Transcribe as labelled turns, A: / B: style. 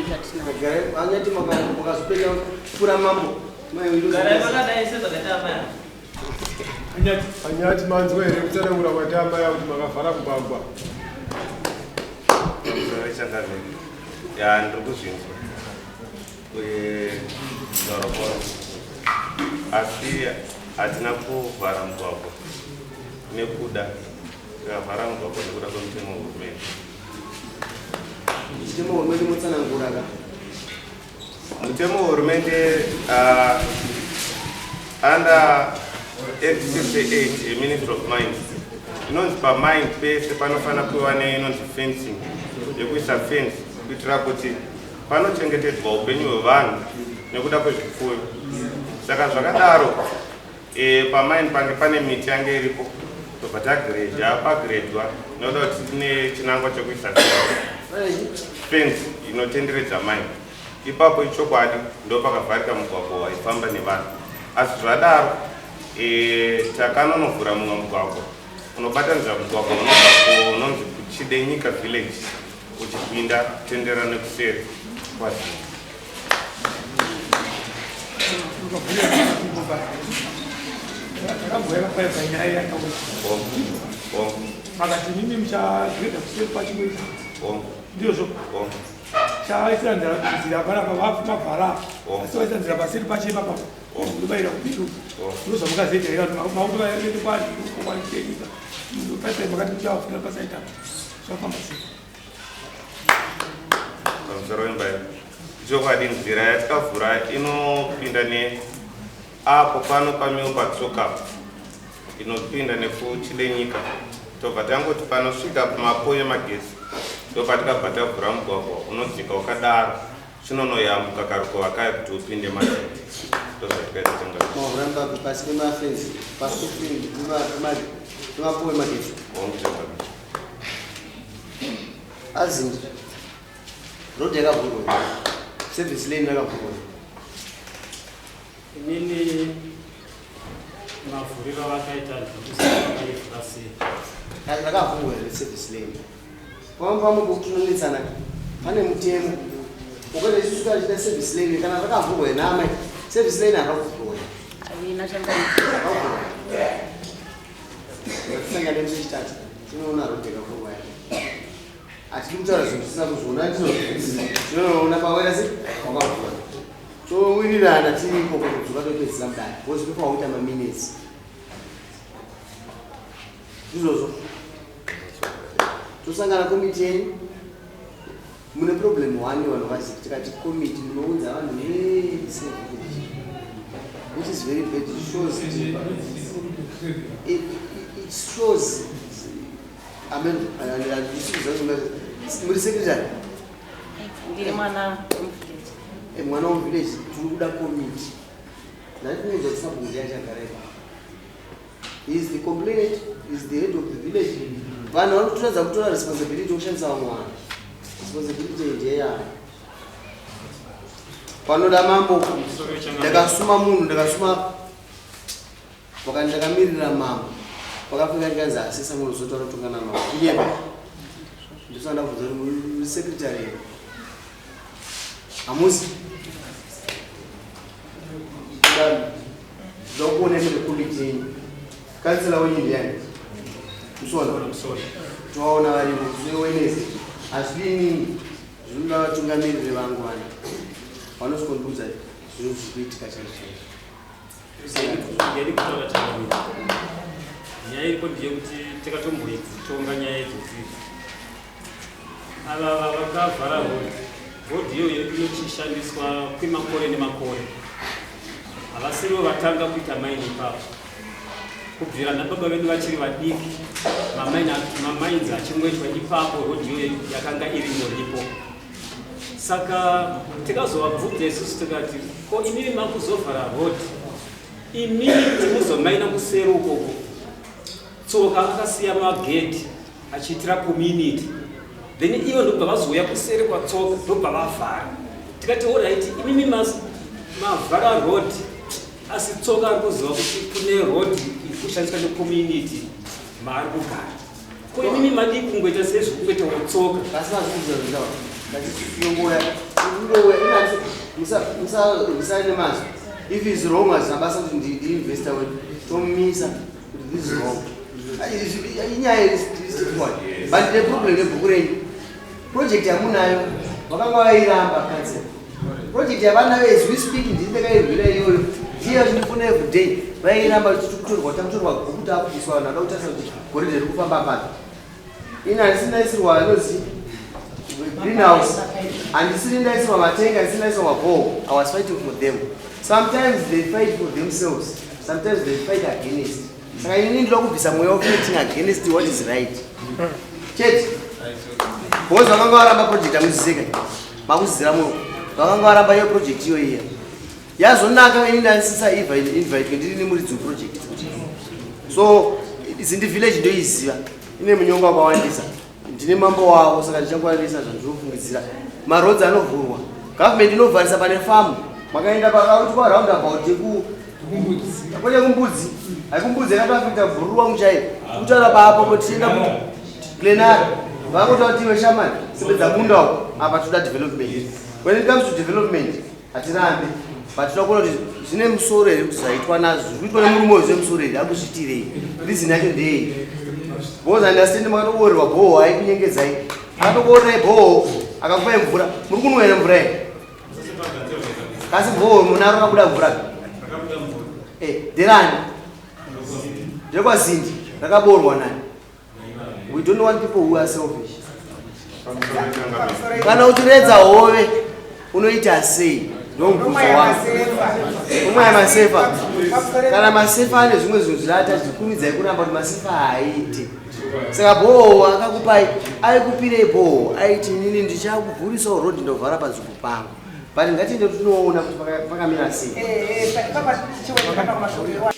A: chatinacho.
B: Anyati makazopenya kupfuura mambo.
C: Garai makadai sezvakaita amai.
D: Anyati, manzwa here kutsanangura kwati amai kuti makavhara mugwagwa?
E: Changamire, ya, ndiri kuzvinzwa uye kutaura kwavo, asi hatina kuvhara mugwagwa nekuda. Tikavhara mugwagwa nekuda kwemutemo wehurumende.
B: Mutemo wehurumende motsanangura ka.
E: Mutemo wehurumende, under Act 58 yeMinistry of Mines, inonzi pamine pese panofanira kuva neinonzi fencing, yekuisa fence kuitira kuti panochengetedzwa upenyu hwevanhu nekuda kwezvipfuyo. Saka zvakadaro, pamine pange pane miti yange iripo, tobva tagredha, pagredwa nekuda kuti tine chinangwa chekuisa fence inotenderedza mine ipapo. Ichokwadi, ndo pakavharika mugwagwa waifamba nevanhu, asi zvadaro, takanonovhura mumwe mugwagwa unobatanidza mugwagwa unobva unonzi kuChidenyika village uchipinda tendera nekuseri kwaZinga.
F: Takabhuya paya nyaya yakaona makati mimi muchagredha kuseri kwachimwe. Ndizvo? Chawaisira nzira panapa mavhara, asi waisa nzira paseri pacho ipapa ndobayira kubidu. Ndo zvamukazoita here? Makutovaekwachidenyika paipai makati muchavafundira pasaita, zvafamba sei?
E: Pamusoro wembayo, chokwadi nzira yatikavhura inopinda neapo pano pamiwo patsoka, inopinda nekuChidenyika. Tobva tangoti panosvika pamapo emagetsi, ndopatikabva tavhura mugwagwa unodzika wakadaro, chinonoyambuka karukova kaya kuti upinde magetsi. Ndozvatikaita tanga.
B: Mavhura mugwagwa pasi pemafenzi, pasi pemapo emagetsi?
E: Hongu, changamire.
B: Azinji road yakavhurwa, service lane yakavhurwa?
G: Inini mavhuriro avakaita ndikusaivhura sei.
B: Rakavhurwa here service lane? Pamwe pamwe pokuti tinonetsana, pane mutemo ukaita isusu tachita service lane kana rakavhurwa here naamai? Service lane hakavhurwa here?
A: Havina, changamire.
B: Rakavhurwa. Ngatisangane musi Chitatu, tinoona road yakavhurwa here. Hatidi kutaura zvinhu tisina kuzviona. Tinoona pawera se wakavhura, towirirana tiri ikoko, kudzoka topedzisa mudare, because tofanwa kuita maminutes izvozvo. Tosangana komiti yenyu. Mune problem one, vanhu vazivi. Tikati komiti, munounza vanhu vese, which is very bad. It shows, amen. Muri secretary?
A: Ndiri mwana wemuvillage.
B: Mwana wemuvillage. Tiri kuda komiti. Ndandikuudza kuti sabhuku ndiye achagara ipapo. He is the complainant, he is the head of the village. Vanhu vari kutoratidza kutora responsibility kushandisa vamwe vanhu. Responsibility ndeyavo. Panoda mambo, ndakasuma munhu, ndakasuma wakati ndakamirira mambo, pakafika ndikanzi asisa munozotaura kutongana mambo. Kunyepa? Ndisanda kubvunza kuti muri secretary here? Hamusi ndokuona mune komiti yenyu. Kansela wenyu ndiani? Musona? Tovaona varimo sewenese. Hazvidini, zvinoda vatungamiriri vangu vana vanosvikondiudza zvinhu zviri kuitika chaizvo chaizvo.
G: Ndiyadi kutaura, changamire. Nyaya iripo ndeyekuti takatomboidzitonga nyaya idzodzi. Ava vakavhara road, road iyoyo inochishandiswa kwemakore nemakore. Havasirivo vatanga kuita maini ipapo. Kubvira nababa vedu vachiri vadiki, mamainzi achingoitwa ipapo, road iyoyo yakanga iringoripo. Saka tikazovabvunza isusu tikati, ko imimi makuzovhara road, imimi kuti muzomaina kuseri ukoko? Tsoka akasiya magedhi achiitira community, then ivo ndobva vazouya kuseri kwaTsoka, ndobva vavhara. Tikati, alright, imimi mavhara road, asi Tsoka ari kuziva kuti kune road iri kushandiswa necommunity maari kugara. Ko imimi madii kungoita sezviri kungoitawo Tsoka?
B: Asi mazvikuudza zvindawa, ndati tinongoya. Tingouya inati musarwisane nemazwi. If is wrong, hazvina basa kuti ndiinvestor wedu, tomumisa kuti this is wrong. Inyaya iri straightforward, but the problem nebhuku renyu, project yamunayo vakanga vairamba cancel. Project yavanayo as we speak, ndini ndakairwira iyoyo, ndiye vachindifuna everyday. Vairamba kutorwa, takutorwa bhuku, takuiswa vanhu vada kutarisa kuti goridhe riri kufamba papi. Ini handisi ndaisirwa anozi greenhouse, handisiri ndaisirwa matenga, handisiri ndaisirwa mabhoho. I was fighting for them. Sometimes they fight for themselves, sometimes they fight against. Saka inini ndinoda kubvisa mweya wefighting against what is right chete, because vakanga varamba project amuziseka makuzizira muno. Vakanga varamba iyo project iyo, iya yazonaka. Ini ndaisisa invite, ndiri nemuridzi weproject. So Zindi village ndoiziva, ine munyonga wakawandisa. Ndine mambo wavo, saka ndichangwarisa zvandinofungidzira. Maroads anovhurwa, government inovharisa pane famu. Makaenda pakaitwa roundabout yeku kwete kumbudzi, haikumbudzi yakatoafekta bhururu wangu chaiyo. Kutaura papo tichienda Glenara, vakuta kuti iwe shamani, sembedza munda uko apa, toda development. When it comes to development hatirambi, but toda kuona kuti zvine musoro here, kuti zvaitwa nazvo, zviri kuitwa nemurume uyu zvine musoro here, akuzviitirei, reason yacho ndei? Because understand, makatoboorerwa bhoho, aikunyengedzai, akatokuonerai bhoho, akakupai mvura. Muri kunwa here mvura iyi? Kasi bhoho munaro kabuda mvura? Nderani? NdekwaZindi, rakaboorwa nani? We don't want people who are selfish. Kana uchiredza hove unoita sei? Ndomubvunzo wangu. Umwaya masefa, kana masefa ane zvimwe zvinhu zvirata, zvikumidzai kuramba kuti masefa haaiti. Saka bhoho akakupai, aikupirei bhoho? Aiti inini ndichakuvhurisawo road, ndovhara panzvimbo pangu. But ngatiende kuti tinoona kuti pakamira sei.
A: Ipapa tichiweka pamashoko.